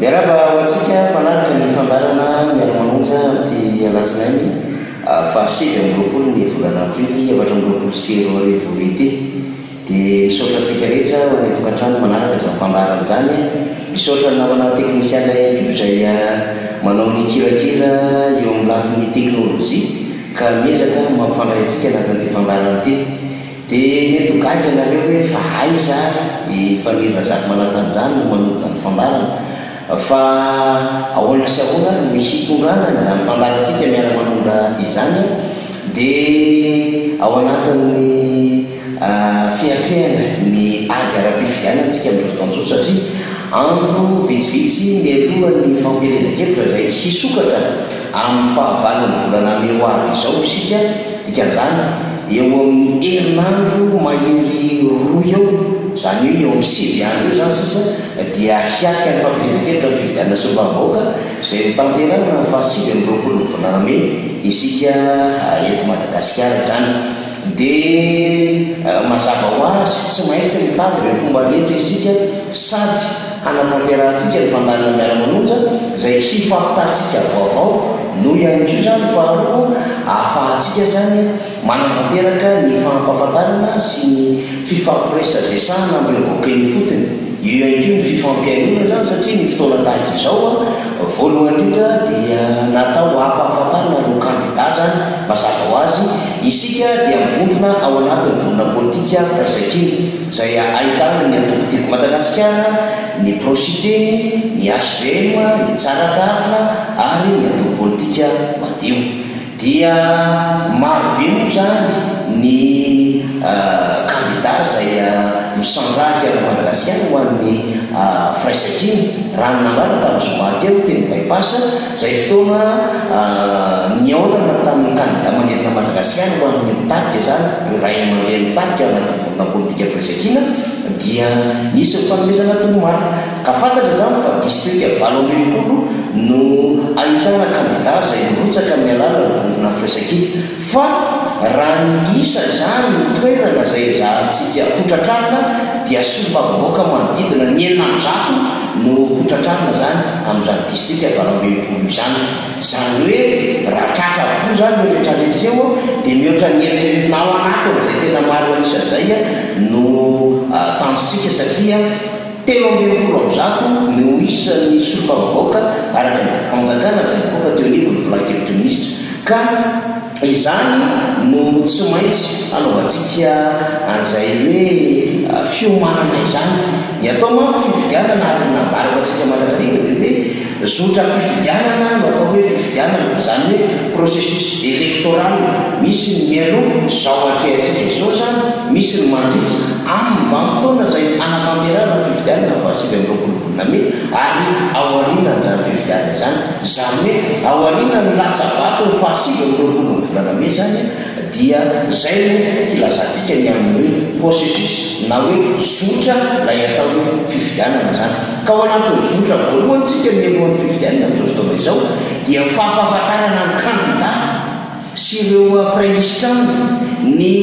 Miarahaba ho antsika mpanaraka ny fandaharana Miara-manonja amin'ity alatsinainy faha 29 ny volana aprily 2024 ity. Dia misaotra antsika rehetra ho any an-tokantrano manaraka izany fandaharana izany. Misaotra ny namana teknisiana ihany koa izay manao ny kirakira eo amin'ny lafiny teknolojia ka miezaka mampifandray antsika anatin'ity fandaharana ity. Dia mety ho gaga ianareo hoe fa aiza ary i Faniry Razafimanantanjany no manodina ny fandaharana? Fa ahoana sy ahoana ary no hitondrana an'izany fandaharantsika miara-manondra izany? Dia ao anatin'ny fiatrehana ny ady ara-pifidianana isika amin'izao fotoana izao satria andro vitsivitsy mialoha ny fampielezan-kevitra izay hisokatra amin'ny fahavalon'ny volana mey ho avy izao isika, dikan'izany eo amin'ny herinandro mahery roa eo, izany hoe eo amin'ny 9 andro eo izany sisa dia hiatrika ny fampielezan-kevitra amin'ny fifidianana solombavambahoaka izay hotanterahina amin'ny faha 29 ny volana mey isika eto Madagasikara izany. Dia mazava ho azy tsy maintsy mitady ireo fomba rehetra isika sady hanatanterahantsika ny fandalinana miara-manonja izay hifampitantsika vaovao no ihany koa izany faharoa ahafahantsika izany manatanteraka ny fampahafantarana sy ny fifampiresadresahana amin'ireo vahoaka eny ifotony. Eo ihany koa ny fifampihainoana izany satria ny fotoana tahaka izao voalohany indrindra dia natao hampahafantarana ireo kandida izany mazava ho azy isika dia mivondrona ao anatin'ny vondrona politika Firaisankina izay ahitana ny antoko Tiako Madagasikara, ny Pro-Siteny, ny hvm, ny Tsara Tafina ary ny antoko politika Madio. Dia maro be moa izany ny kandida izay misandrahaka eran'i Madagasikara ho an'ny firaisankina, raha ny nambara tamin'ny zoma teo teny By-pass, izay fotoana nihaonana tamin'ny kandida manerana an'i Madagasikara ho an'ny mitarika izany, ireo ray aman-dreny mitarika ao anatin'ny vondrona politika firaisankina dia nisy ny fanomezana toromarika. Ka fantatra izany fa distrika 68 no ahitana kandida izay mirotsaka amin'ny alalan'ny vondrona firaisankina. Fa raha ny isa izany no toerana izay ezahantsika hotratrarina dia solombavambahoaka manodidina ny 106 no hotratrarina izany amin'izany distrika 68 izany. Izany hoe raha tratra avokoa izany ireo rehetrarehetra ireo dia mihoatra ny eritreretina ao anatin'izay tena maro an'isa izay no tanjontsika satria 163 no isan'ny solombavambahoaka araka ny didim-panjakana izay nivoaka teo anivon'ny filankevitry ny minisitra ka izany no tsy maintsy hanaovantsika an'izay hoe fiomanana izany. Ny atao manko fifidianana ary ny nambarako antsika mandrakariva dia hoe zotram-pifidianana no atao hoe fifidianana, izany hoe processus électoral, misy ny mialoha, izao atrehantsika izao izany, misy ny mandritra, amin'ny vanim-potoana izay hanatanterahana ny fifidianana ny faha 29 volana mey ary aorianan'izany fifidianana izany, izany hoe aorianan'ny latsa-bato ny faha 29 ny volana mey izany dia izay no hilazantsika ny amin'ny hoe processus na hoe zotra ilay atao hoe fifidianana izany. Ka ao anatin'ny zotra voalohany tsika mialohan'ny fifidianana amin'izao fotoana izao dia ny fampahafantarana ny kandida sy ireo praiminisitra aminy, ny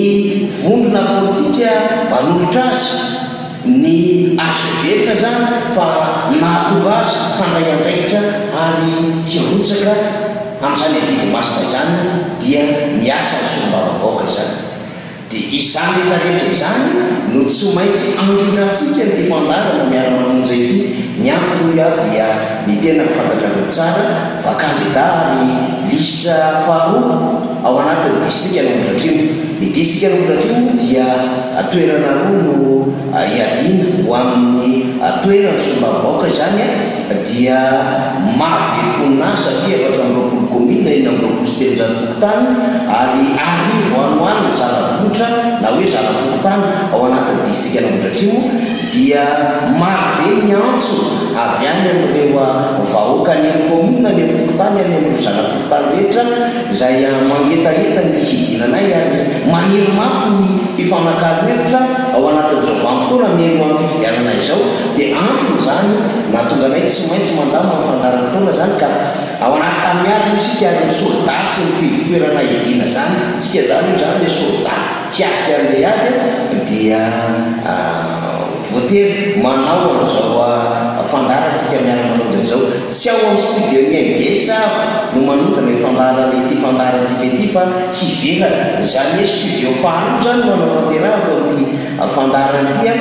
vondrona politika manolotra azy, ny azo heverina izany fa nahatonga azy handray andraikitra ary hirotsaka amin'izany adidy masina izany dia ny asan'ny solombavambahoaka izany. Dia izany rehetra rehetra izany no tsy maintsy andrindrantsika an'ity fandaharana miara-mamonja ity. Ny antony hoy aho dia ny tenako fantatrareo tsara fa kandida ary lisitra faharoa ao anatin'ny distrikan'Ambohidratrimo. Ny distrikan'Ambohidratrimo dia toerana roa no iadiana ho amin'ny toeran'ny solombavambahoaka izany dia maro be mponina any satria 24 kaominina, 366 fokontany ary 1000 any ho any ny zana-bohitra na hoe zana-pokontany ao anatin'ny distrikan'Ambohidratrimo dia maro be ny antso avy any amin'ireo vahoaka any amin'ny kaominina, any amin'ny fokontany, any amin'ireo zana-pokontany rehetra izay mangetaheta ny hidinanay ary maniry mafy ny hifanakalo hevitra ao anatin'izao vanim-potoana mialohan'ny fifidianana izao dia antony izany nahatonga anay tsy maintsy mandamina ny fandaharam-potoana izany ka ao anaty tany miady io isika ary ny soldat tsy mifidy toerana hiadiana izany tsika izany io izany ilay soldat hiatrika an'ilay ady dia. voatery manao an'izao fandaharantsika miara-manonja izao. Tsy ao amin'ny studio-n'ny mbs aho no manodina io fandaharana ity fandaharantsika ity fa hivelany. Izany hoe studio faharoa izany no anatanterahako an'ity fandaharana ity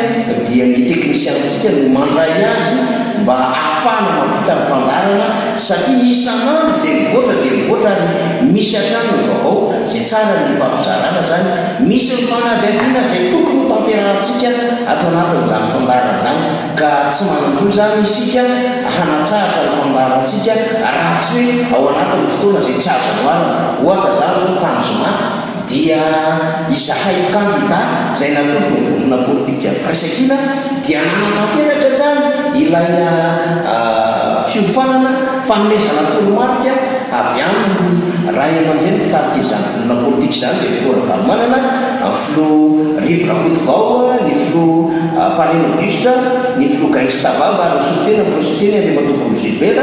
dia ny teknisianintsika no mandray azy mba ahafahana mampita ny fandaharana satria isan'andro dia mivoatra dia mivoatra ary misy hatrany ny vaovao izay tsara ny hifampizarana izany, misy ny fanadihadiana izay tokony ho tanterahantsika ato anatin'izany fandaharana izany ka tsy manan-jo izany isika hanatsahatra ny fandaharantsika raha tsy hoe ao anatin'ny fotoana izay tsy azo anoharana, ohatra izany izao tamin'ny zoma dia izahay kandida izay natolotry ny vondrona politika Firaisankina dia nanatanteraka izany ilay fiofanana fanomezana toromarika avy amin'ny ray aman-dreny mpitarika izany vondrona politika izany dia ny filoha Ravalomanana, ny filoha Rivo Rakotovao, ny filoha Parrain Auguste, ny filoha Gangsta Baba ary ny solontena ny Prositeny Andriamatoa Golo Gilbert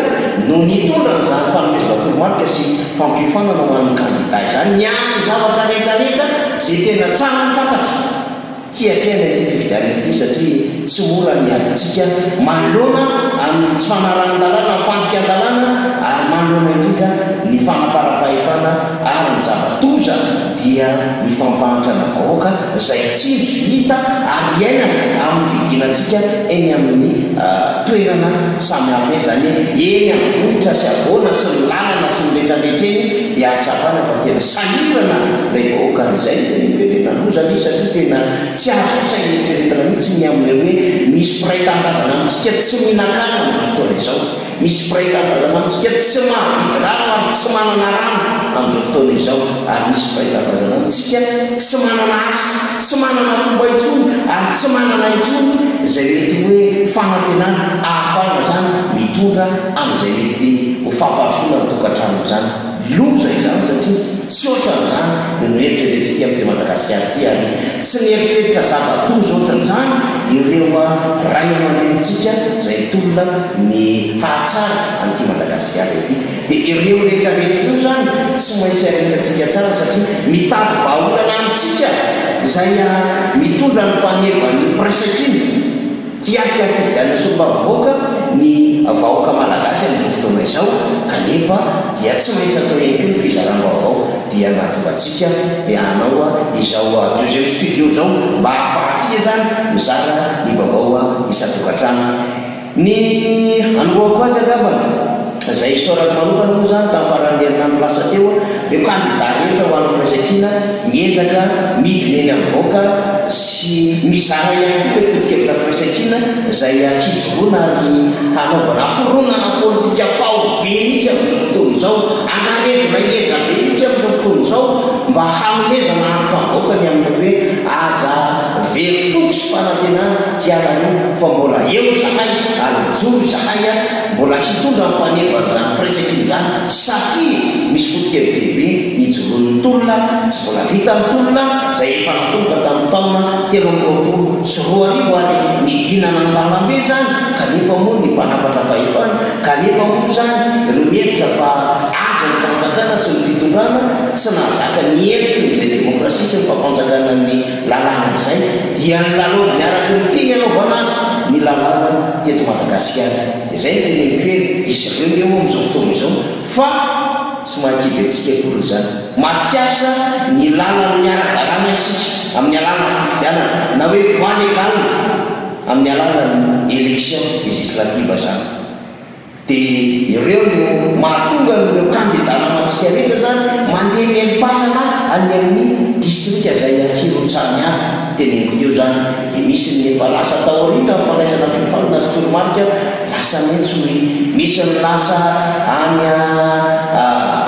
no nitondra an'izany fanomezana toromarika sy Fampiofanana ho an'ny kandida izany ny amin'ny zavatra rehetra rehetra izay tena tsara ho fantatra hiatrehana ity fifidianana ity satria tsy mora ny adintsika manoloana amin'ny tsy fanarahan-dalàna, ny fandikan-dalàna ary manoloana indrindra ny fanaparam-pahefana ary ny zava-doza dia ny fampahantrana vahoaka izay tsinjo hita ary iainana amin'ny fidinantsika eny amin'ny toerana samy hafa eny, izany hoe eny amin'ny vohitra sy havoana sy ny lalana sy ny rehetrarehetra eny dia ahatsapana fa tena sahirana ilay vahoaka ary izay no teneniko hoe tena loza ilay izy satria tena tsy azo saina eritreretina mihitsy ny amin'ilay hoe misy mpiray tanindrazana amintsika tsy mihinan-kanina amin'izao fotoana izao. Misy mpiray tanindrazana amintsika tsy mahavidy rano ary tsy manana rano amin'izao fotoana izao ary misy mpiray tanindrazana amintsika tsy manana asa, tsy manana fomba intsony ary tsy manana intsony izay mety hoe fanantenana ahafahana izany mitondra amin'izay mety ho fampandrosoana ny tokantrano izany. Loza izany satria tsy ohatran'izany no noeritreretintsika amin'ity Madagasikara ity ary tsy nieritreritra zava-doza ohatran'izany ireo ray aman-drenintsika izay nitolona ny hahatsara an'ity Madagasikara ity. Dia ireo rehetra rehetra ireo izany tsy maintsy aretantsika tsara satria mitady vahaolana amintsika izay mitondra ny fanevan'ny firaisankina. Hiatrika ny fifidianana solombavambahoaka ny vahoaka malagasy amin'izao fotoana izao kanefa dia tsy maintsy atao ihany koa ny fizaram-baovao dia nahatonga antsika dia hanao izao deuxième studio izao mba hahafahantsika izany mizara ny vaovao isan-tokantrano. Ny hanombohako azy angambany, izay isaorako manokana moa izany tamin'ny faran'ny herinandro lasa teo, ireo kandida rehetra ho an'ny firaisankina miezaka midina eny amin'ny vahoaka sy mizara ihany koa ilay foto-kevitra firaisankina izay hijoroana ary hanaovana fironana politika faobe mihitsy amin'izao fotoana izao, angaredona ngeza be mihitsy amin'izao fotoana izao mba hanomezana antoka ny vahoaka ny amin'ny hoe aza very toky sy fanantenana hianareo fa mbola eo izahay ary mijoro izahay mbola hitondra ny fanevan'izany firaisankina izany satria misy foto-kevi-dehibe nijoroan'ny tolona tsy mbola vita ny tolona izay efa natomboka tamin'ny taona 2023 ary nidinana an-dalambe izany kanefa moa ny mpanapatra fahefana kanefa moa izany ireo mihevitra fa azy ny fanjakana sy ny fitondrana tsy nahazaka ny endriky ny izay demokrasia sy ny fampanjakana ny lalàna izay dia ny lalaoviny araka ny tiany hanaovana azy ny lalàna teto Madagasikara. Dia izay no teneniko hoe izy ireo no eo amin'izao fotoana izao fa tsy mahakivy antsika akory izany. Mampiasa ny lalan'ny ara-dalàna isika amin'ny alalan'ny fifidianana na hoe voie légale amin'ny alalan'ny élection législative izany. Dia ireo no mahatonga an'ireo kandida namantsika rehetra izany mandeha mieli-patrana any amin'ny distrika izay hirotsahany avy. Teneniko teo izany. Dia misy ny efa lasa taoriana ny fandraisana fiofanana sy toromarika lasa any Antsohihy. Misy ny lasa any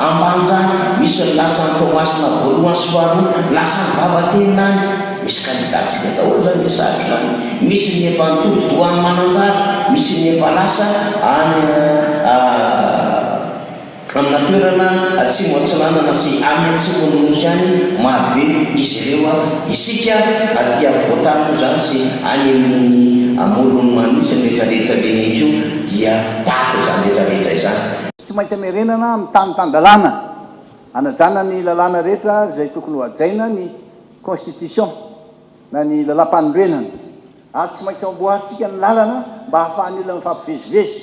Ambanja, misy ny lasa any Toamasina voalohany sy faharoa, lasa any Vavatenina any. Misy candidat-tsika daholo zany le sary zany. Misy ny efa nitodi-doha any Mananjary, misy ny efa lasa any amina toerana atsimo atsinanana sy any atsimon'ny nosy any, maro be izy ireo. Isika aty afovoantany moa zany sy any amin'ny amoron'i Mania sy ny retraretra ireny ihany koa dia tahaka izany retraretra izany. Tsy maintsy amerenana amin'ny tany tan-dalàna, hanajana ny lalàna rehetra izay tokony ho hajaina ny Constitution na ny lalàmpanorenana. Ary tsy maintsy amboarintsika ny lalana mba hahafahan'ny olona mifampivezivezy.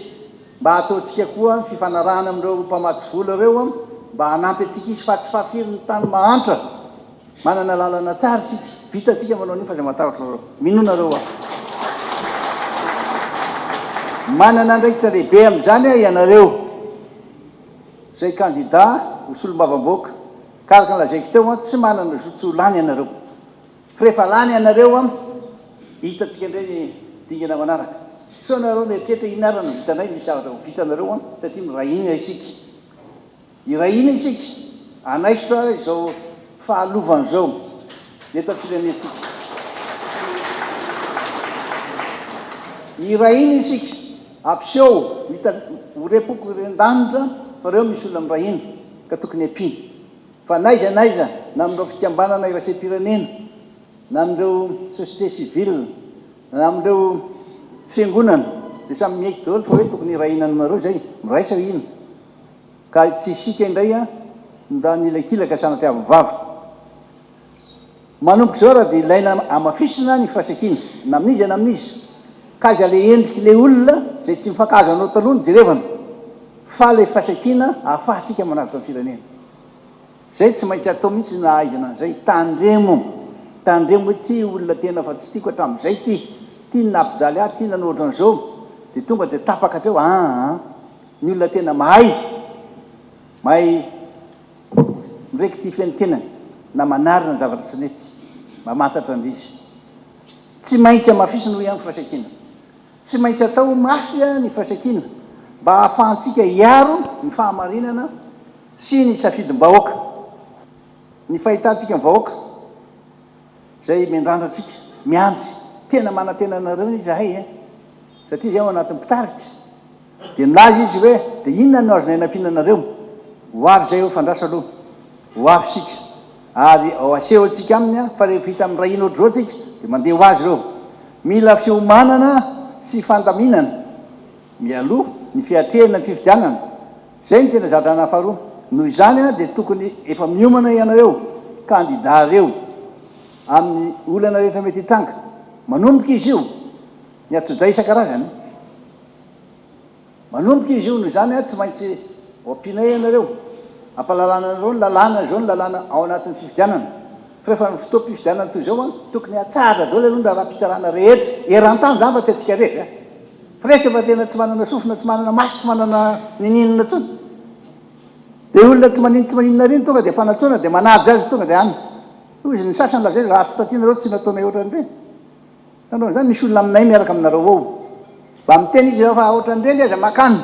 Mba hataontsika koa ny fifanarahana amin'ireo mpamatsy vola ireo mba hanampy antsika izy fa tsy fahafiry ny tany mahantra. Manana lalana tsara isika. Vitantsika manao an'io fa aza matahotra nareo. Minoa nareo aho. Manana andraikitra lehibe amin'izany ianareo izay kandida ho solombavambahoaka. Ka araka ny lazaiko teo, tsy manana zo tsy ho lany ianareo. Fa rehefa lany ianareo an, hitantsika indray ny dingana manaraka. Sao nareo mieritreritra inona ary no vitanay, misy zavatra ho vitanareo an, satria miray hina isika. Hiray hina isika, hanaisotra izao fahalovana izao eto amin'ny firenentsika. Hiray hina isika, hampiseho, ho hita, ho re-poko ren-danitra fa ireo misy olona miray hina, ka tokony hampiana. Fa n'aiza n'aiza, na amin'ireo fikambanana iraisam-pirenena, na amin'ireo société civile, na amin'ireo fiangonana, dia samy miaiky daholo fa hoe tokony hiray hina aminareo izay, miraisa hina. Ka tsy isika indray no mba nilakilaka sanatriavin'ny vava. Manomboka izao raha dia ilaina hamafisina ny firaisankina, na amin'iza na amin'iza. Ka aiza ilay endrik'ilay olona izay tsy mifankahazo anao taloha no jerevana, fa ilay firaisankina ahafahantsika manavotra ny firenena. Izay tsy maintsy atao mihitsy na aiza na an'izay. Tandremo, tandremo hoe ity olona tena fa tsy tiako hatramin'izay ity, ity no nampijaly ahy, ity nanao ohatran'izao, dia tonga dia tapaka hatreo, aa ny olona tena mahay, mahay. Mi-rectifier ny tenany na manarina ny zavatra tsy nety, mamantatra ny izy. Tsy maintsy hamafisina hoy aho ny firaisankina. Tsy maintsy atao mafy ny firaisankina mba hahafahantsika hiaro ny fahamarinana sy ny safidim-bahoaka. Ny fahitantsika ny vahoaka izay miandrandra antsika, miandry. Tena manantena anareo izahay e! Satria izay ao anatin'ny mpitarika. Dia nilaza izy hoe, Dia inona no azonay anampiana anareo? Ho avy izay eo fandraso aloha. Ho avy isika. Ary ao asehontsika aminy fa rehefa hita amin'ny ray iny ohatr'izao tsika, dia mandeha ho azy ireo. Mila fiomanana sy fandaminana mialoha ny fiatrehana ny fifidianana. Izay no tena zava-draharaha faharoa. Noho izany dia tokony efa miomana ianareo kandida ireo amin'ny olana rehetra mety hitranga. Manomboka izy io, ny antsojay isan-karazany. Manomboka izy io, noho izany tsy maintsy ho ampianay ianareo, ampahalalana anareo ny lalàna, izao ny lalàna ao anatin'ny fifidianana. Fa rehefa ny fotoam-pifidianana toy izao, tokony hatsahatra daholo aloha ny raharaham-pitsarana rehetra, eran-tany izany fa tsy antsika irery a! Presque fa tena tsy manana sofina, tsy manana maso, tsy manana ninininona intsony. Dia olona tsy manin tsy maninona ireny tonga dia fanatsoana dia manaja azy tonga dia any. Hoy izy, ny sasany lazainy raha tsy taty nareo tsy nataonay ohatran'ireny. Hitanao izany, misy olona aminay miaraka aminareo ao. Mba miteny izy fa ohatran'ireny aza makany.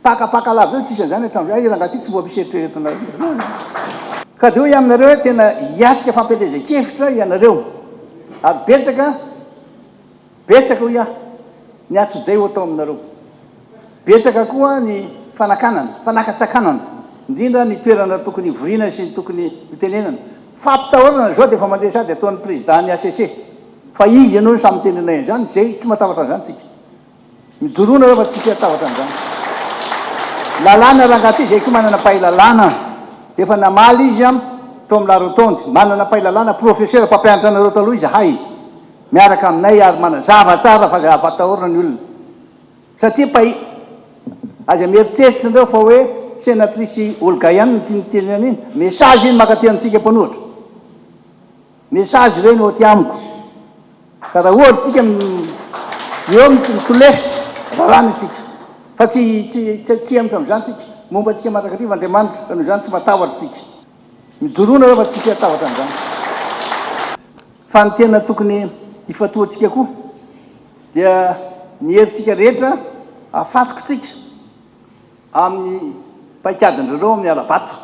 Pakapaka lava eo tsisy an'izany hatramin'izay. Aiza rangahy ty tsy mbola misy eritreretinareo. Ka dia hoy aho aminareo hoe tena hiatrika fampielezan-kevitra ianareo. Ary betsaka, betsaka hoy aho, ny antsojay ho atao aminareo. Betsaka koa ny fanakanana, fanakatsakanana, indrindra ny toerana tokony hivoriana sy ny tokony hitenenana. Fampitahorana izao dia efa mandeha sady ataon'ny président ny HCC. Fa izy ianao no samy miteny anay an'izany, izay tsy matahotra an'izany tsika. Mijoroa nareo fa tsika hatahotra an'izany. Lalàna rangahy ty izay koa manana mpahay lalàna. Efa namaly izy an, tao amin'ny la rotonde. Manana mpahay lalàna, professeur mpampianatra anareo taloha izahay. Miaraka aminay ary manazava tsara fa aza ampatahorina ny olona. Satria pai, aza mieritreritra nareo fa hoe senatrice Olga ihany no tiany tenenina iny, message iny mankaty amintsika mpanohitra. Message ireny ho aty amiko. Ka raha ohatra tsika eo mitolefitra, raràna isika. Fa tsy tsy tsy hihemotra amin'izany tsika. Momba antsika mandrakariva Andriamanitra, ka noho izany tsy matahotra tsika. Mijoroa nareo fa tsika hatahotra an'izany. Fa ny tena tokony hifantohantsika koa dia ny herintsika rehetra afatokitsika amin'ny paikadin-dry zareo amin'ny hala-bato.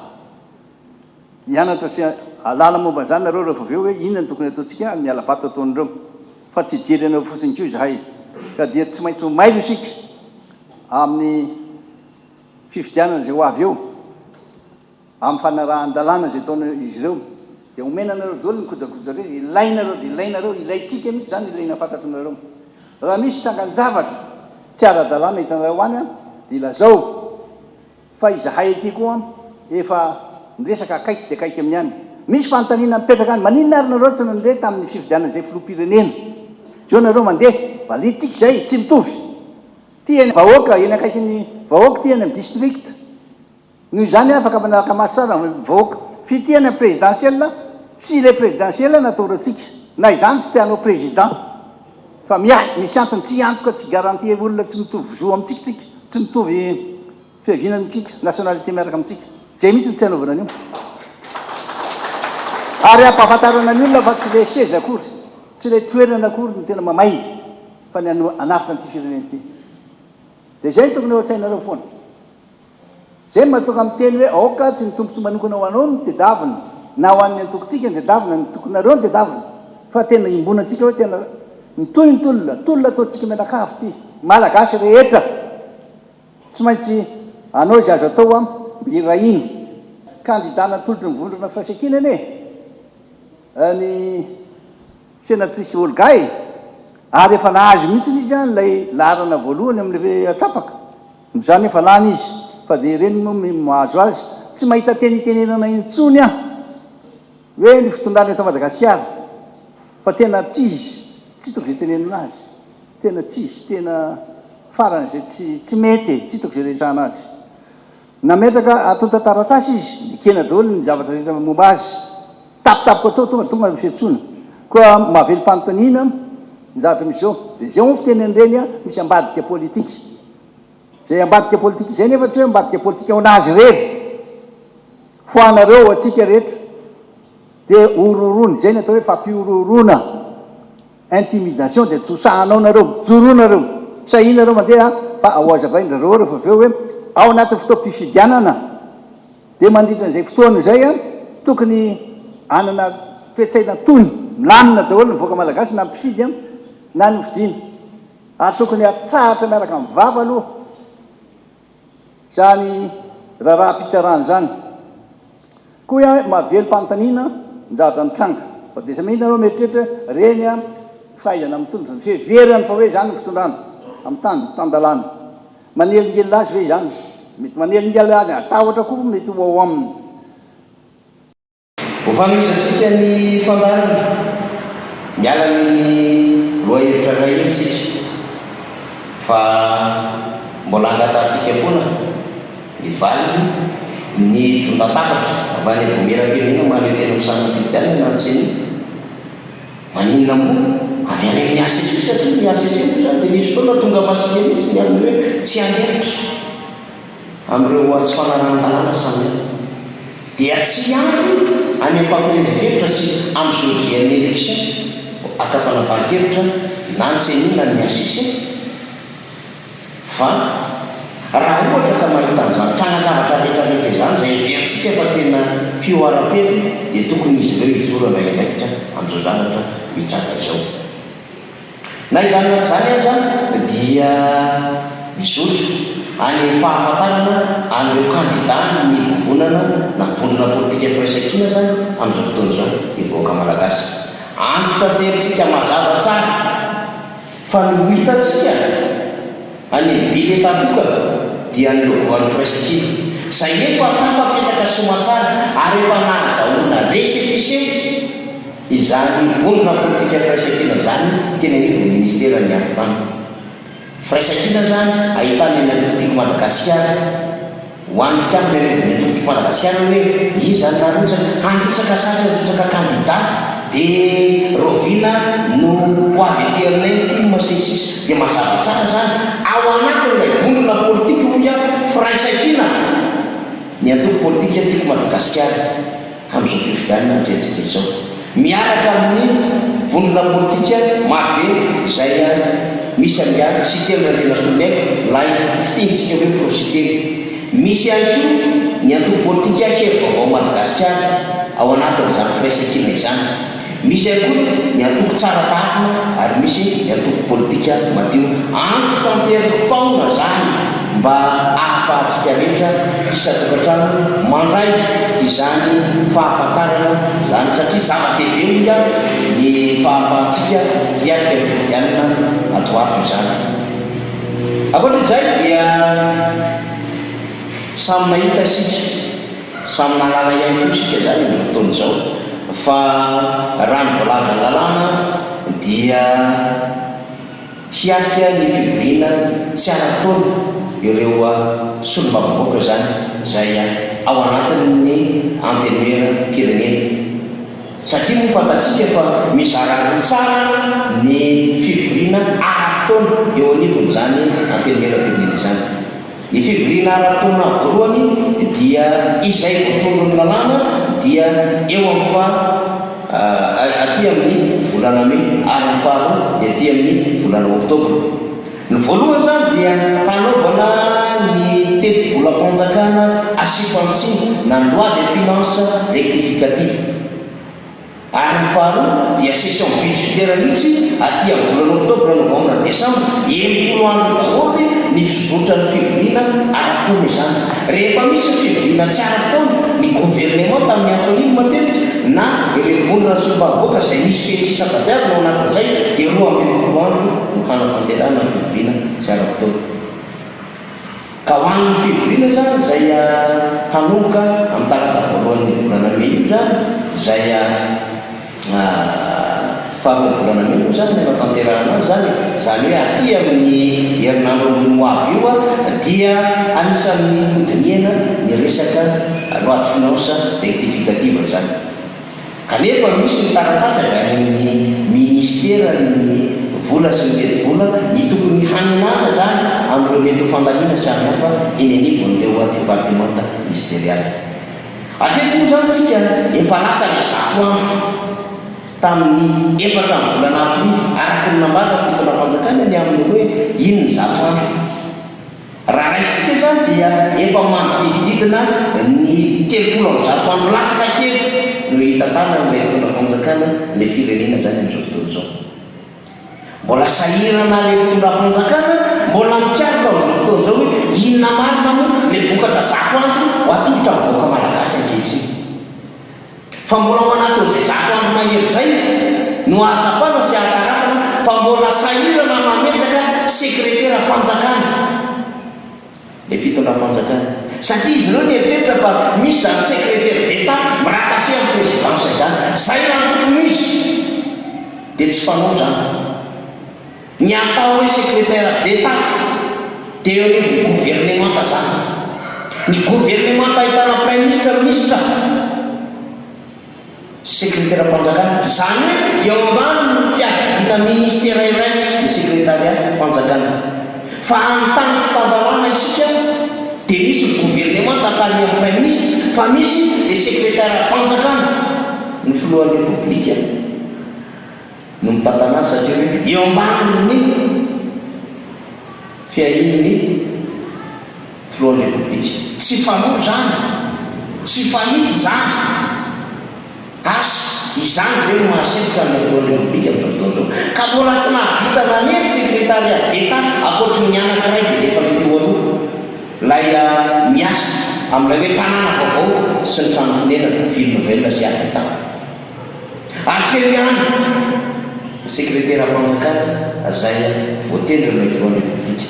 Hianatra sy hahalala momba an'izany nareo rehefa avy eo hoe inona no tokony hataontsika amin'ny hala-bato ataon'ireo. Fa tsy hijery anareo fotsiny koa izahay. Ka dia tsy maintsy ho mailo isika amin'ny fifidianana izay ho avy eo. Amin'ny fanarahan-dalàna izay ataon'izy ireo, dia omena anareo daholo ny kojakoja rehetra ilainareo dia ilainareo, ilaintsika mihitsy izany, ilaina fantatrinareo. Raha misy trangan-javatra tsy ara-dalàna hitanareo any dia lazao fa izahay aty koa efa miresaka akaiky dia akaiky amin'ny any. Misy fanontaniana mipetraka any, maninona ary nareo tsy nandeha tamin'ny fifidianana izay filoham-pirenena? Zao nareo mandeha, validitsika izay, tsy mitovy. Ty eny vahoaka, eny akaikin'ny vahoaka ty any amin'ny district. Noho izany afaka manaraka maso tsara ny vahoaka. F'ity any amin'ny présidentielle, tsy ilay présidentielle no ataorantsika. Na izany tsy te hanao président. Fa miahy, misy antony tsy hiantoka, tsy garantie olona tsy mitovy zo amintsika tsika, tsy mitovy fiaviana amintsika, nationalité miaraka amintsika. Izay mihitsy no tsy hanaovana an'io. Ary hampahafantarana ny olona fa tsy ilay seza akory, tsy ilay toerana akory no tena mamay fa ny hanavotra an'ity firenena ity. Dia izay no tokony ao an-tsainareo foana. Izay no mahatonga miteny hoe aoka tsy ny tombontsoa manokana ho anao no tedavina, na ho an'ny antokontsika no tedavina, ny antokonareo no tedavina, fa tena iombonantsika hoe tena mitohy ny tolona, tolona ataontsika mianakavy ity, Malagasy rehetra tsy maintsy hanao izay azo atao an, hirahina. Kandida natolotry ny vondrona Firaisankina anie ny Senatrice Olga e! Ary efa nahazo mihitsy izy an ilay laharana voalohany amin'ilay atsapaka. Izany efa lany izy fa dia ireny moa no mahazo azy. Tsy mahita teny itenenana intsony aho hoe ny fitondrana eto Madagasikara fa tena tsy izy, tsy hitako izay itenenana azy. Tena tsy izy, tena faran'izay tsy tsy mety e, tsy hitako izay resahana azy. Nametraka antontan-taratasy izy, nekena daholo ny zavatra rehetra momba azy. Tampotampoka teo tonga tonga ny fiantsoana. Koa mahavelom-panontaniana ny zavatra misy izao. Dia izay hono fiteny an'ireny an, misy ambadika politika. Izay ambadika politika izay nefa tsy hoe ambadika politika ho an'azy irery, ho anareo, ho antsika rehetra. Dia horohoroana, izay ny atao hoe fampihorohoroana, intimidation, dia tosahanao nareo, mijoroa nareo, sahinareo mandeha fa ho hazavain-dry zareo rehefa avy eo hoe ao anatin'ny fotoam-pifidianana. Dia mandritra an'izay fotoana izay an, tokony hanana toe-tsaina tony, milamina daholo ny vahoaka malagasy na ny mpifidy an, na ny hofidiana. Ary tokony hatsahatra miaraka amin'ny vava aloha izany raharaham-pitsarana izany. Koa hoe mahavelom-panontaniana ny zavatra nitranga. Fa dia samia nareo mieritreritra hoe reny an, fahaizana mitondra, ny fiheverany fa hoe izany ny fitondrana amin'ny tany tan-dalàna. Manelingelina azy ve izany? Mety manelingelina azy, hatahotra koa mety ho ao aminy. Ho fanohizantsika ny fandaharana, miala amin'iny lohahevitra iray iny isika, fa mbola angatahantsika foana ny valiny, ny tontan-tafatra avy any amin'ny Vaomieram-pirenena mahaleo tena misahana ny fifidianana na ny Ceni. Maninona moa? Avy any amin'ny HCC satria ny HCC moa izany dia nisy fotoana tonga masika mihitsy ny amin'ny hoe tsy handefitra amin'ireo tsy fanarahan-dalàna samihafa. Dia tsy hiandry any amin'ny fampielezan-kevitra sy amin'ny jour J an'ny élection vao haka fanapahan-kevitra na ny ceni na ny HCC. Fa raha ohatra ka mahita an'izany trangan-javatra rehetra rehetra izany izay heverintsika fa tena fihoaram-pefy dia tokony izy ireo hijoro handray andraikitra amin'izao zavatra mitranga izao. Na izany na tsy izany aza dia mizotra any amin'ny fahafantarana an'ireo kandidà ny vovonana na vondrona politika Firaisankina izany amin'izao fotoana izao ny vahoaka malagasy. Andro tanterintsika mazava tsara. Fa ny ho hitantsika any amin'ny biletà tokana dia ny logo an'ny Firaisankina, izay efa tafapetraka soamatsara ary efa nahazahoana récépissé izany vondrona politika Firaisankina izany teny anivon'ny ministeran'ny Atitany. Firaisankina izany ahitana ny antoko Tiako Madagasikara. Ho an'ny mpikambana eo anivon'ny antoko Tiako Madagasikara hoe iza no narotsaka, handrotsaka sa tsy handrotsaka kandida, dia rahoviana no ho avy aty aminay ny tim sy ny sisa Dia mazava tsara izany, ao anatin'ilay vondrona politika hoy aho, firaisankina ny antoko politika Tiako Madagasikara. amin'izao fifidianana atrehantsika izao, miaraka amin'ny vondrona politika marobe izay misy an'ingahy Siteny Randrianasoloniaiko, ilay fitenintsika hoe Pro-Siteny. Misy ihany koa ny antoko politika Hery Vaovao Madagasikara ao anatin'izany firaisankina izany. Misy ihany koa ny antoko tsara tahafina ary misy ny antoko politika madio. Antitranteriko faona izany mba ahafahantsika rehetra isan-tokantrano mandray izany fahafantarana izany satria zava-dehibe hoy aho ny fahafahantsika hiatrika ny fifidianana ato ho ato izany. Ankoatra izay dia samy nahita isika. Samy nahalala ihany koa isika izany amin'izao fotoana izao fa raha ny voalazan'ny lalàna dia hiatrika ny fivoriana tsy ara-potoana ireo solombavambahoaka izany izay ao anatin'ny Antenimieram-pirenena. Satria moa fantatsika fa mizara roa tsara ny fivoriana ara-potoana eo anivon'izany Antenimieram-pirenena izany. Ny fivoriana ara-potoana voalohany dia izay voatondron'ny lalàna dia eo amin'ny faha aty amin'ny volana mey ary ny faharoa dia aty amin'ny volana oktobra. Ny voalohany izany dia hanaovana ny tetibolam-panjakana asiam-panitsiana na ny loi de finances rectificative. Ary ny faharoa dia session budgetaire mihitsy aty amin'ny volana octobre, novembre, décembre, 60 andro daholo ny fizotran'ny fivoriana ara-potoana izany. Rehefa misy ny fivoriana tsy ara-potoana, ny governemanta miantso an'iny matetika na ireo vondrona solombavambahoaka izay misy fetrisa tadiavina ao anatin'izay dia 12 andro no hanatanterahana ny fivoriana tsy ara-potoana. Ka ho an'ny fivoriana izany izay hanomboka amin'ny talata voalohan'ny volana mey io izany, izay faharoan'ny volana mey moa izany ny hanatanterahana azy izany e, izany hoe aty amin'ny herinandro ambony ho avy io dia anisan'ny hodinihana ny resaka loi de finances rectificative izany. Kanefa misy ny taratasy avy any amin'ny minisiteran'ny vola sy ny tetibola ny tokony hanenana izany amin'ireo mety ho fandaniana samihafa eny anivon'ireo departemanta ministerialy. Hatreto moa izany tsika efa lasa ilay zato andro tamin'ny efatra ny volana aprily araka ny nambaran'ny fitondram-panjakana ny amin'ny hoe iny ny zato andro. Raha raisintsika izany dia efa manodidididina ny 130 andro latsaka kely no hitantanan'ilay mpitondra fanjakana ilay firenena izany amin'izao fotoana izao. Mbola sahirana ilay fitondram-panjakana, mbola mikaroka amin'izao fotoana izao hoe inona marina moa ilay vokatra zato andro ho atolotra ny vahoaka malagasy ankehitriny. Fa mbola ao anatin'izay zato andro mahery izay no ahatsapana sy ahatarafana fa mbola sahirana mametraka sekreteram-panjakana ilay fitondram-panjakana. Satria izy ireo nieritreritra fa misy izany secrétaire d'Etat mi-rattacher amin'ny présidence izany. Izay raha ny tokony ho izy dia tsy fanao izany. Ny atao hoe secrétaire d'Etat dia eo anivon'ny governemanta zany. Ny governemanta ahitana praiminisitra, minisitra, sekreteram-panjakana. Izany hoe eo ambanin'ny fiadidiana ministera iray ny sekretariat-panjakana. Fa amin'ny tany tsy tan-dalàna isika dia misy ny governemanta tarihan'ny praiminisitra fa misy le sekretariat-panjakana, ny filohan'ny repoblika. no mitantana azy satria hoe eo ambanin'ny fiahian'ny filohan'ny Repoblika. Tsy fanao izany, tsy fahita izany. Asa, izany ve no mahasempotra an'ilay filohan'ny Repoblika amin'izao fotoana izao? Ka mbola tsy nahavita nanendry sekretariat d'Etat ankoatry ny anankiray dia efa ilay teo aloha, ilay miasa amin'ilay hoe tanàna vaovao sy ny trano fonenana, ville nouvelle sy habitat. Hatreo ihany ny sekreteram-panjakana izay voatendrin'ilay filohan'ny Repoblika.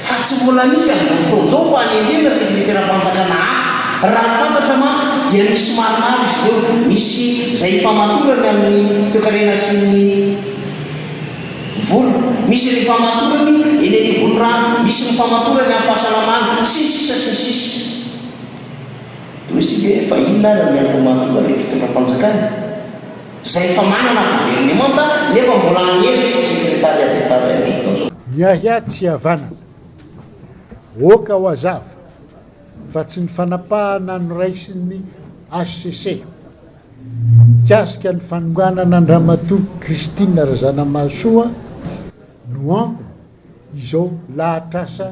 Fa tsy mbola misy amin'izao fotoana izao fanendrena sekreteram-panjakana hafa. Raha ny fantatra manko dia misy maromaro izy ireo. Misy izay ifamatorany amin'ny toekarena sy ny vola, misy ny ifamatorany eny anivon'ny rano, misy ny ifamatorany amin'ny fahasalamana, sy ny sisa sy ny sisa. Hoy isika hoe fa inona ary ny antony mahatonga ilay fitondram-panjakana izay efa manana governemanta nefa mbola hanendry sekretariat d'Etat indray amin'izao fotoana izao? Ny ahiahy tsy havanana. Oka ho hazava fa tsy ny fanapahana noraisin'ny hcc mikasika ny fanonganana an-dRamatoa Christine Razanamahasoa no antony izao lahatr'asa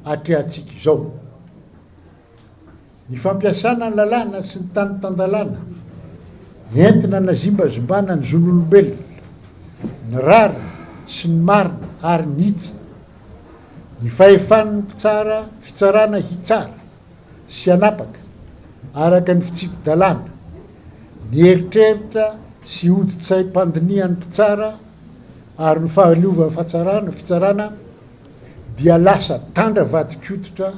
atrehantsika izao. Ny fampiasana ny lalàna sy ny tany tan-dalàna entina anazimbazimbana ny zon'olombelona, ny rariny sy ny marina ary ny hitsiny, ny fahefan'ny mpitsara fitsarana hitsara sy hanapaka araka ny fitsipi-dalàna, ny eritreritra sy hodin-tsaim-pandinihan'ny mpitsara ary ny fahaleovan'ny fatsarana fitsarana dia lasa tandra vadin-koditra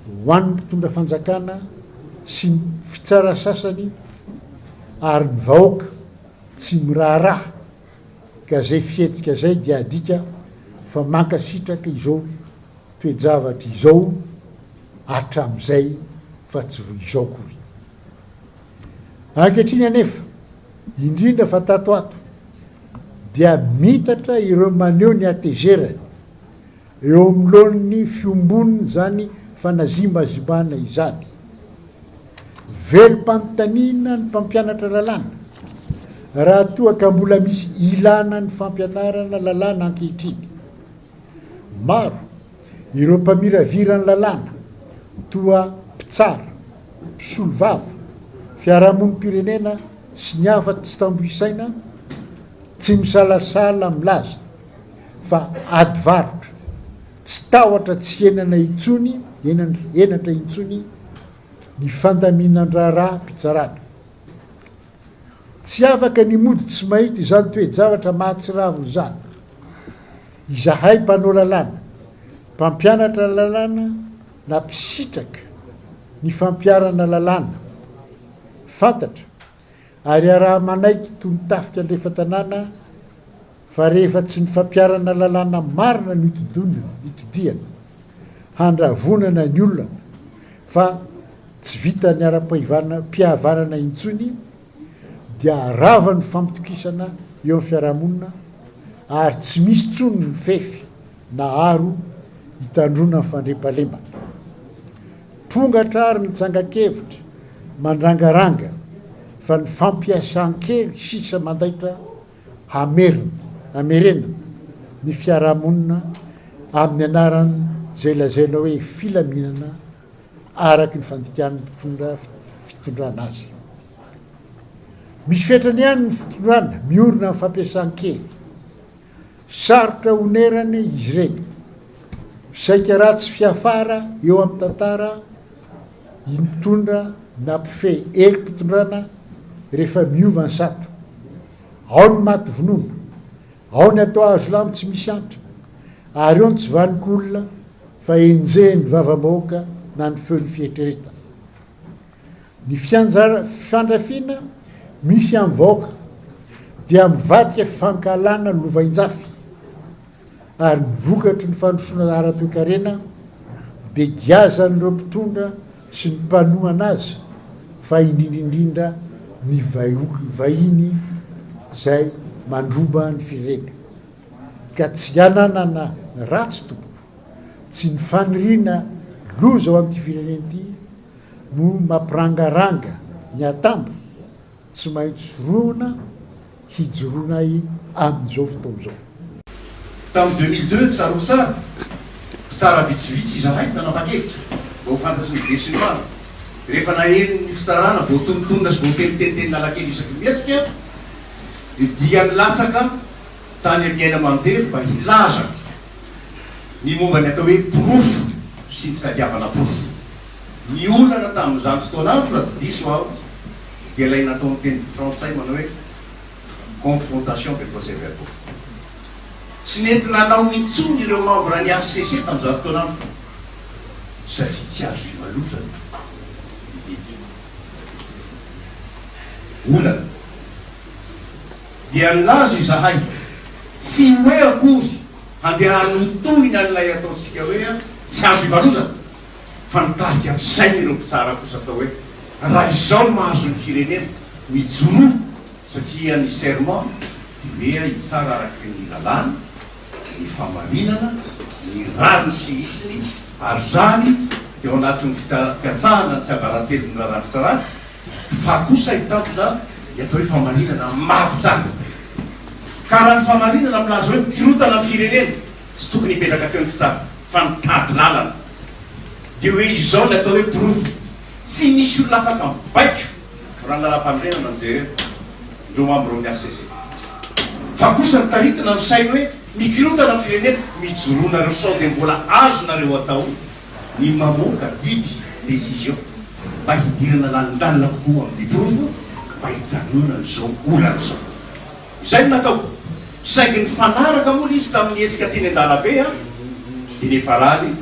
ho an'ny mpitondra fanjakana sy ny mpitsara sasany ary ny vahoaka tsy miraharaha. Ka izay fihetsika izay dia adika fa mankasitraka izao toe-javatra izao hatramin'izay fa tsy vao izao akory. Ankehitriny anefa, indrindra fa tato ato, dia mitatra ireo maneho ny hatezerany eo anoloan'ny fiombon'izany fanazimbazimbana izany. Velom-panontaniana ny mpampianatra lalàna raha toa ka mbola misy ilana ny fampianarana lalàna ankehitriny. Maro ireo mpamiravira ny lalàna toa mpitsara, mpisolovava, fiarahamonim-pirenena sy ny hafa tsy tambo isaina tsy misalasala milaza fa ady varotra, tsy tahotra tsy henana intsony henatra intsony ny fandaminan-draharaham-pitsarana. Tsy afaka ny mody tsy mahita izany toe-javatra mahatsiravina izany. Izahay mpanao lalàna, mpampianatra lalàna na mpisitraka ny fampiharana lalàna, fantatra ary iaraha-manaiky toy ny tafika andrefan-tanàna fa rehefa tsy ny fampiharana lalàna marina no itodihana handravonana ny olana fa tsy vitan'ny ara-pihavanana intsony dia rava ny fampitokisana eo amin'ny fiarahamonina ary tsy misy intsony ny fefy na aro hitandroana ny fandriampahalemana. Pongatra ary ny tsangan-kevitra mandrangaranga fa ny fampiasan-kery sisa mandaitra hamerina, hamerenana ny fiarahamonina amin'ny anaran'izay lazaina hoe filaminana araka ny fandikan'ny mpitondra fitondrana azy. Misy fetrany ihany ny fitondrana miorina amin'ny fampiasan-kery. Sarotra onerana izy ireny. Saika ratsy fiafara eo amin'ny tantara ny mpitondra na mpifehy herim-pitondrana rehefa miova ny sata. Ao ny maty vonoina, ao ny atao hazo lambo tsy misy antra, ary ao ny tsy vanon-kolona fa enjehin'ny vavam-bahoaka na ny feon'ny fieritreretana. Ny fiandrafiana misy amin'ny vahoaka dia mivadika fankahalana lovainjafy ary ny vokatry ny fandrosoana ara-toekarena dia giazan'ireo mpitondra sy ny mpanohana azy fa indrindra indrindra ny vahiny izay mandroba ny firenena ka tsy hananana ratsy tompoko tsy ny faniriana loza ho an'ity firenena ity no mampirangaranga ny atambo tsy maintsy sorohina hijoroanay amin'izao fotoana izao. Tamin'ny 2002, tsaroako tsara, mpitsara vitsivitsy izahay no nanapa-kevitra mba ho fantatry ny besinimaro. Rehefa naheno ny fitsarana voatonontonona sy voateniteny teny Analakely isaky ny mihetsika, dia nilatsaka tany amin'ny haino aman-jery mba hilaza ny momba ny atao hoe porofo sy ny fitadiavana porofo. Ny olana tamin'izany fotoan'andro raha tsy diso aho dia ilay natao amin'ny teny frantsay manao hoe confrontation des procès-verbaux. Tsy nety nanao intsony ireo membre ny HCC tamin'izany fotoan'andro satria tsy azo ivalozana ny didy. Olana. Dia nilaza izahay, tsy hoe akory handeha hanotohina an'ilay ataontsika hoe tsy azo ivalozana, fa nitarika ny sain'ireo mpitsara kosa atao hoe raha izao no mahazo ny firenena, mijoroa satria ny serment dia hoe hitsara araka ny lalàna, ny famarinana, ny rariny sy hitsiny, ary izany dia ao anatin'ny fikatsahana ny tsiambaratelon'ny raharaha fitsarana, Fa kosa hitantona ny atao hoe famarinana amin'ny maha mpitsara. Ka raha ny famarinana milaza hoe mikorontana ny firenena, tsy tokony hipetraka teo ny fitsara, fa mitady lalana. Dia hoe izao ny atao hoe porofo. Tsy misy olona afaka mibaiko raha ny lalam-panorenana no jerena, ireo membre amin'ny HCC. Fa kosa nitaritina ny sainy hoe mikorontana ny firenena, mijoroa nareo sao dia mbola azonareo atao. ny mamoaka didy, décision, mba hidirana lalindalina kokoa amin'ny porofo mba hijanonan'izao olana izao. Izay no nataoko. Saingy nifanaraka moa ilay izy tamin'ny hetsika teny an-dalabe an, dia niafarany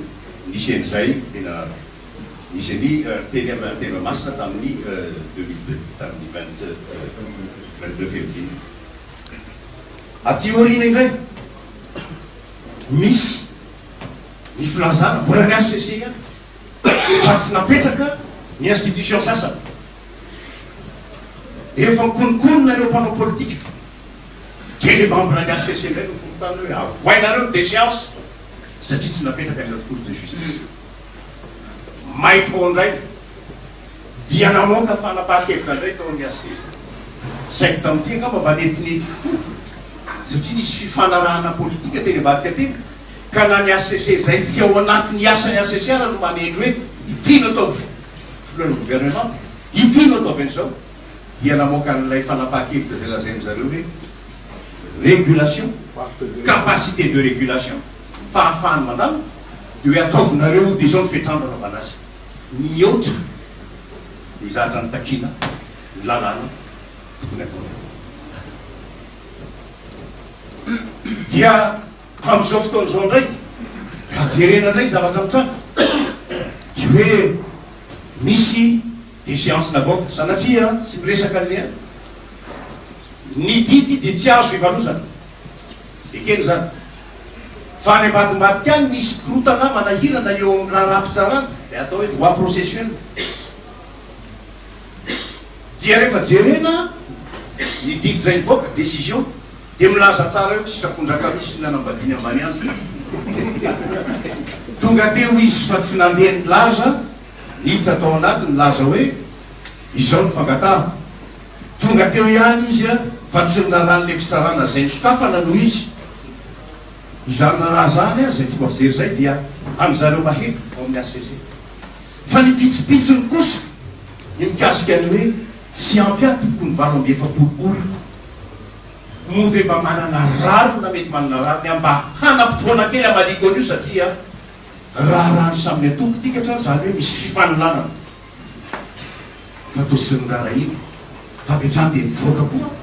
nisy an'izay teny Anarana. Nisy an'i teny teny Mahamasina tamin'ny 2002, tamin'ny 22 février. Aty aoriana indray, misy ny filazana, mbola ny HCC ihany, fa tsy napetraka ny institution sasany. Efa mikononkonona ireo mpanao politika. Dia le membre ny HCC indray no korontana hoe avoainareo ny déchéance satria tsy napetraka ny haute cour de justice. May tao indray dia namoaka fanapahan-kevitra indray tao amin'ny HCC. Saingy tamin'ity angamba mba netinety kokoa satria nisy fifanarahana politika teny ambadika teny ka na ny HCC izay tsy ao anatin'ny asan'ny HCC ara no manendry hoe ity no ataovy filohan'ny governemanta, ity no ataovy an'izao. dia namoaka an'ilay fanapahan-kevitra izay lazain-dry zareo hoe régulation, capacité de régulation, fahafahany mandamina, dia hoe ataovinareo dia izao ny fetr'andro anaovana azy. Mihoatra ny zatra nitakiana ny lalàna tokony ataonareo. Dia amin'izao fotoana izao indray, raha jerena indray ny zavatra mitranga, dia hoe misy Déchéance navoaka. Sanatria tsy miresaka an'ilay an. Ny didy dia tsy azo ivalozana. Ekena izany. Fa any ambadimbadika any misy korontana manahirana eo amin'ny raharaham-pitsarana, ilay atao hoe droit processuel. Dia rehefa jerena ny didy izay nivoaka, décision, dia milaza tsara eo sitrapon-dRakamisy ny nanambadiany Ambaniandro. Tonga teo izy fa tsy nandeha nilaza Niditra tao anaty nilaza hoe, Izao no fangatahako. Tonga teo ihany izy fa tsy ny raharahan'ilay fitsarana izay nosokafana no izy. Izany raharaha izany, izay fomba fijery izay dia an-dry zareo mahefa ao amin'ny hcc. Fa ny pitsopitsony kosa ny mikasika ny hoe tsy ampy ahy tompoko ny 48 ora. Moa ve mba manana rariny na mety manana rariny aho mba hanam-potoana kely hamaliako an'io satria Raharaha ny samy antoko tikatra izany hoe misy fifanolanana fa toa tsy noraharahiana fa avy hatrany dia nivoaka koa ny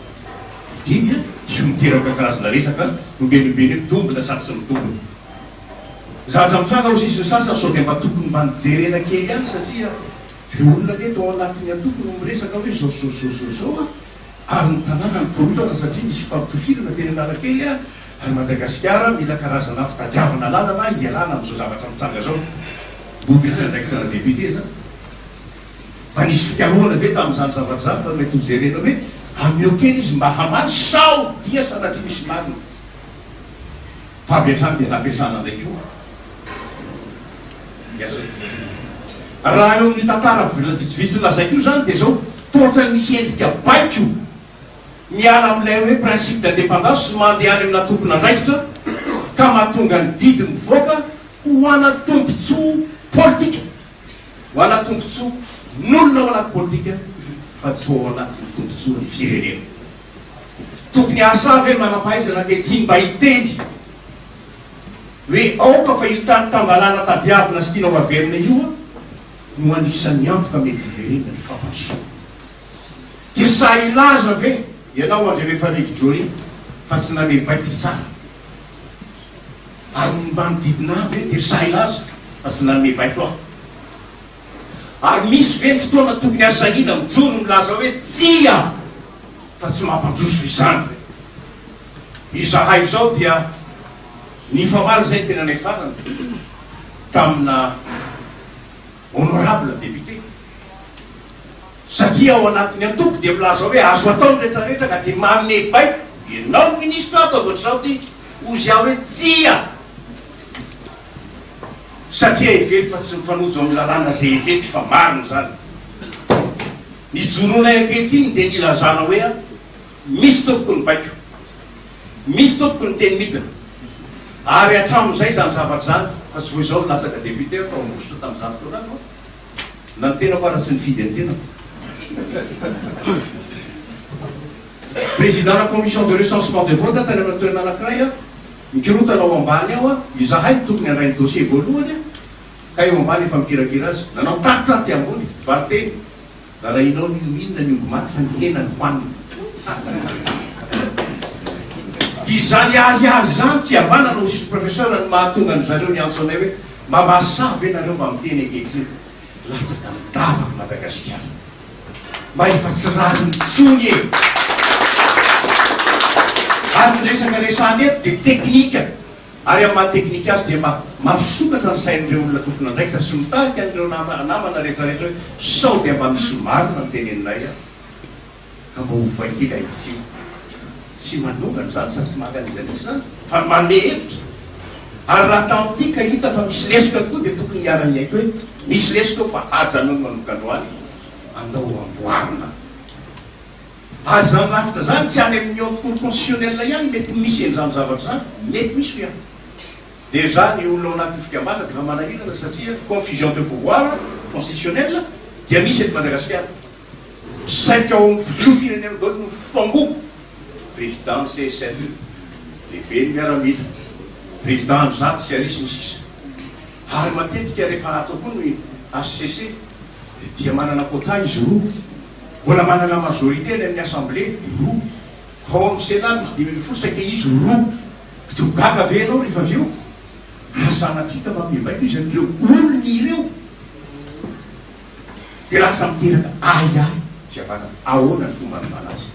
didy dia miteraka karazana resaka ombenombeny hoe mitombina sa tsy mitombina. Ny zavatra mitranga hozy izy ny sasany sao dia mba tokony mba nijerena kely ihany satria ireo olona ange tao anatin'ny antoko no miresaka hoe izao sy izao sy izao sy izao a! Ary ny tanàna nikorontana satria nisy fampitofirana teny Analakely ary Madagasikara mila karazana fitadiavana lalana hialana amin'izao zavatra mitranga izao. Moa ve tsy andraikitra ana député izany? Mba nisy fikarohana ve tamin'izany zavatra izany fa mety ho jerena hoe ameo kely izy mba hamaly sao dia sanatria misy marina fa avy hatrany dia nampiasana indray koa ny asany. Raha eo amin'ny tantara vitsivitsy nolazaiko io izany dia izao, toa ohatran'ny misy endrika baiko miala amin'ilay hoe principe d'indépendance mandeha any amina tompon'andraikitra ka mahatonga ny didy mivoaka ho ana tombontsoa politika, ho ana tombontsoa n'olona ao anaty politika fa tsy ho ao anatin'ny tombontsoan'ny firenena. Tokony hahasahy ve ny manam-pahaizana ankehitriny mba hiteny hoe aoka fa io tany tan-dalàna tadiavina sy tiana ho averina io no anisan'ny antoka mety hiverenan'ny fampandrosoana? Dia sahy hilaza ve ianao Andriamefarivo Johnny fa tsy nanome baiko hitsara? Ary ny manodidina ahy ve dia sahy hilaza fa tsy nanome baiko aho? Ary misy ve ny fotoana tokony hasahiana mijoro milaza hoe tsia fa tsy mampandroso izany? Izahay izao dia nifamaly izay ny tenanay farany tamina honorable député satria ao anatin'ny antoko dia milaza hoe azo atao ny retraretra ka dia manome baiko ianao ny ministra ataovy ohatr'izao ty hozy aho hoe tsia Satria heveriko fa tsy mifanojo amin'ny lalàna izay heveriko fa marina izany. Ny ijoroanay ankehitriny dia nilazana hoe misy tompoko ny baiko, misy tompoko ny teny midina, ary hatramin'izay izany zavatra izany, fa tsy vao izao no latsaka député aho tao Ambositra tamin'izany fotoana izany fa na ny tenako ara tsy nifidy ny tenako. Président-na commission de recensement de vote tany amina toerana anankiray aho. Mikorontana ao ambany ao a, izahay no tokony handray ny dossier voalohany a, ka eo ambany efa mikirakira azy. Nanao tatitra aty ambony, valinteny, rarahinao n'inon'inona ny omby maty fa ny hena no hohanina. Izany ahiahy izany tsy havanana hoy sisy professeur no mahatonga an-dry zareo niantso anay hoe mba mahasahy ve nareo mba miteny ankehitriny? Latsaka ny davako Madagasikara. Mba efa tsy rariny intsony e! Ary ny resaka resahana eto dia teknika, ary amin'ny maha teknika azy dia mba mampisokatra ny sain'ireo olona tompon'andraikitra sy mitarika an'ireo namana rehetrarehetra hoe sao dia mba misy marina ny teneninay an! Ka mba ovay kely ahitsio. Tsy manongana izany sady tsy maka an'iza n'iza izany fa manome hevitra. Ary raha tanty ka hita fa misy lesoka tokoa dia tokony hiara-hiaiky hoe misy lesoka eo fa ajanony manomboka androany, andao amboarina. Ary izany rafitra izany tsy any amin'ny haute cour constitutionnelle ihany mety misy an'izany zavatra izany, mety misy hoy aho. Déjà ny olona ao anatin'ny fikambanana dia efa manahirana satria confusion de pouvoir constitutionnel dia misy eto Madagasikara. Saika ao amin'ny filoham-pirenena daholo no mifangoa, président ny CSM, lehiben'ny miaramila, président an'izato sy ary sy ny sisa. Ary matetika rehefa atao koa ny HCC dia manana quota izy roa, mbola manana majorité any amin'ny assemblée roa, ao amin'ny sénat misy 15 saika izy roa. Dia ho gaga ve ianao rehefa avy eo? Raha sanatria ka manome baiko izy an'ireo olony ireo. Dia lasa miteraka ahiahy tsy havanana. Ahoana ny fomba hanovana azy?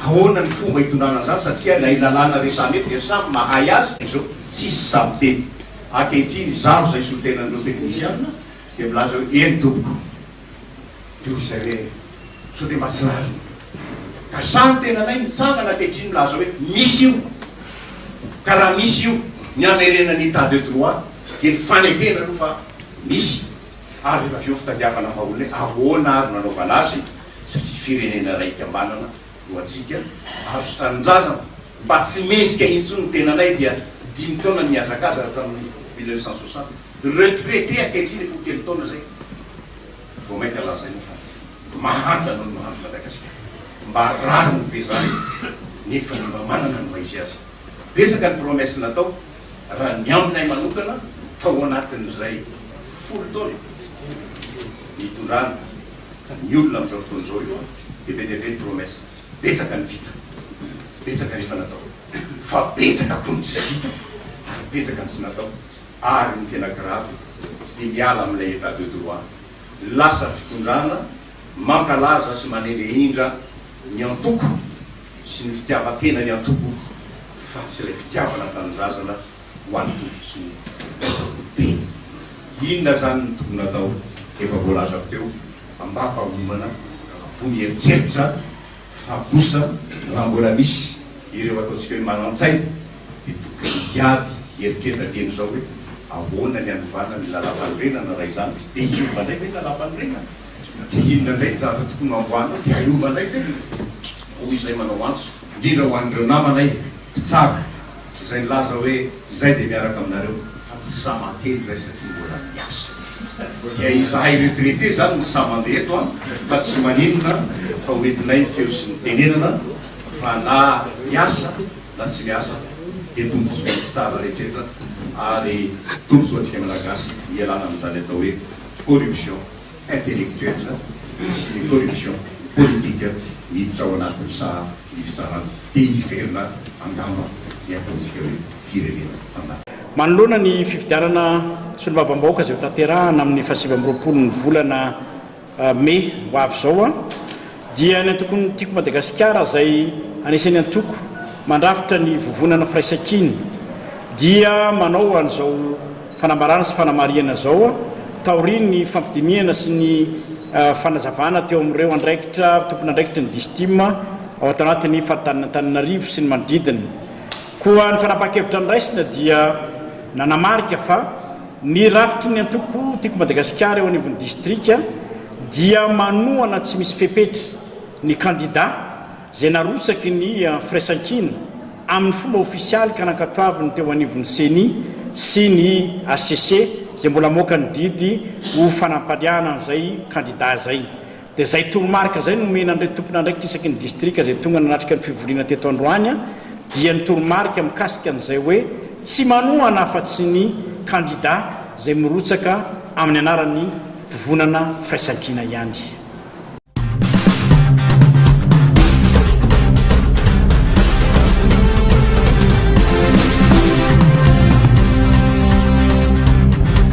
Ahoana ny fomba hitondrana an'izany satria ilay lalàna resahana eto dia samy mahay azy izao, tsisy sahy miteny. Ankehitriny izaho izay solontenan'ireo teknisiana dia milaza hoe eny tompoko. Dia hoy izay hoe sao dia mba tsy rariny. Ka sahy ny tenanay mitsangana ankehitriny milaza hoe misy io. Ka raha misy io, ny hamerenana ny état de droit dia ny fanekena aloha fa misy. Ary rehefa avy eo fitadiavana vahaolana hoe ahoana ary no anaovana azy satria firenena iray ikambanana no antsika ary tsy tanindrazana mba tsy mendrika intsony ny tenanay dia dimy taona ny nihazakazaka tamin'ny 1960 retraité ankehitriny efa ho telo taona izay vao mainka lazaina fa mahantra noho ny mahantra Madagasikara mba rariny ve izany nefa ny mba manana ny maha izy azy betsaka ny promesse natao Raha ny aminay manokana, tao anatin'izay folo taona nitondrana ny olona amin'izao fotoana izao io dia be dia be ny promesse, betsaka ny vita, betsaka ny efa natao, fa betsaka koa ny tsy vita ary betsaka ny tsy natao ary ny tena grave dia miala amin'ilay état de droit, lasa fitondrana mankalaza sy manendrehindra ny antoko sy ny fitiavan-tena ny antoko fa tsy ilay fitiavana tanindrazana ho an'ny tombotsoa be. Inona izany no tokony hatao? Efa voalazako teo, ambava homana, voa mieritreritra fa kosa raha mbola misy ireo ataontsika hoe manan-tsaina dia tokony hiady hieritreritra dieny izao hoe ahoana ny hanovana ny lalampanorenana raha izany dia hiova indray ve ny lalampanorenana? Dia inona indray ny zavatra tokony ho amboarina dia hiova indray ve? Hoy izay manao antso, indrindra ho an'ireo namanay mpitsara izay nilaza hoe izay dia miaraka aminareo fa tsy sahy makeny izay satria mbola miasa. Dia izahay retraité izany no sahy mandeha eto an, fa tsy maninona fa ho entinay ny feo sy ny tenenana fa na miasa na tsy miasa dia tombontsoan'ny mpitsara rehetra ary tombontsoantsika Malagasy ny hialana amin'izany atao hoe corruption. intellectuel sy ny corruption politique miditra ao anatin'ny saha ny fitsarana dia hiverina angamba ny ataontsika hoe firenena tan-dalàna. Manoloana ny fifidianana solombavambahoaka izay hotanterahana amin'ny faha 29 ny volana mey ho avy izao dia ny antokon'ny Tiako Madagasikara izay anisan'ny antoko mandrafitra ny vovonana Firaisankina dia manao an'izao fanambarana sy fanamarihana izao taorian'ny fampidinihana sy ny fanazavana teo amin'ireo andraikitra tompon'andraikitry ny Distim ao ato anatin'ny faritanin'Antananarivo sy ny manodidina. Koa ny fanapahan-kevitra noraisina dia nanamarika fa ny rafitry ny antoko Tiako Madagasikara eo anivon'ny distrika dia manohana tsy misy fepetra ny kandida izay narotsaky ny Firaisankina amin'ny fomba ofisialy ka nankatoaviny teo anivon'ny Ceni sy ny hcc izay mbola hamoaka ny didy ho fanampariahana an'izay kandida izay. Dia izay toromarika izay no nomena an'ireto tompon'andraikitra isaky ny distrika izay tonga nanatrika ny fivoriana teto androany dia ny toromarika mikasika an'izay hoe tsy manohana afa-tsy ny kandida izay mirotsaka amin'ny anaran'ny Vovonana Firaisankina ihany.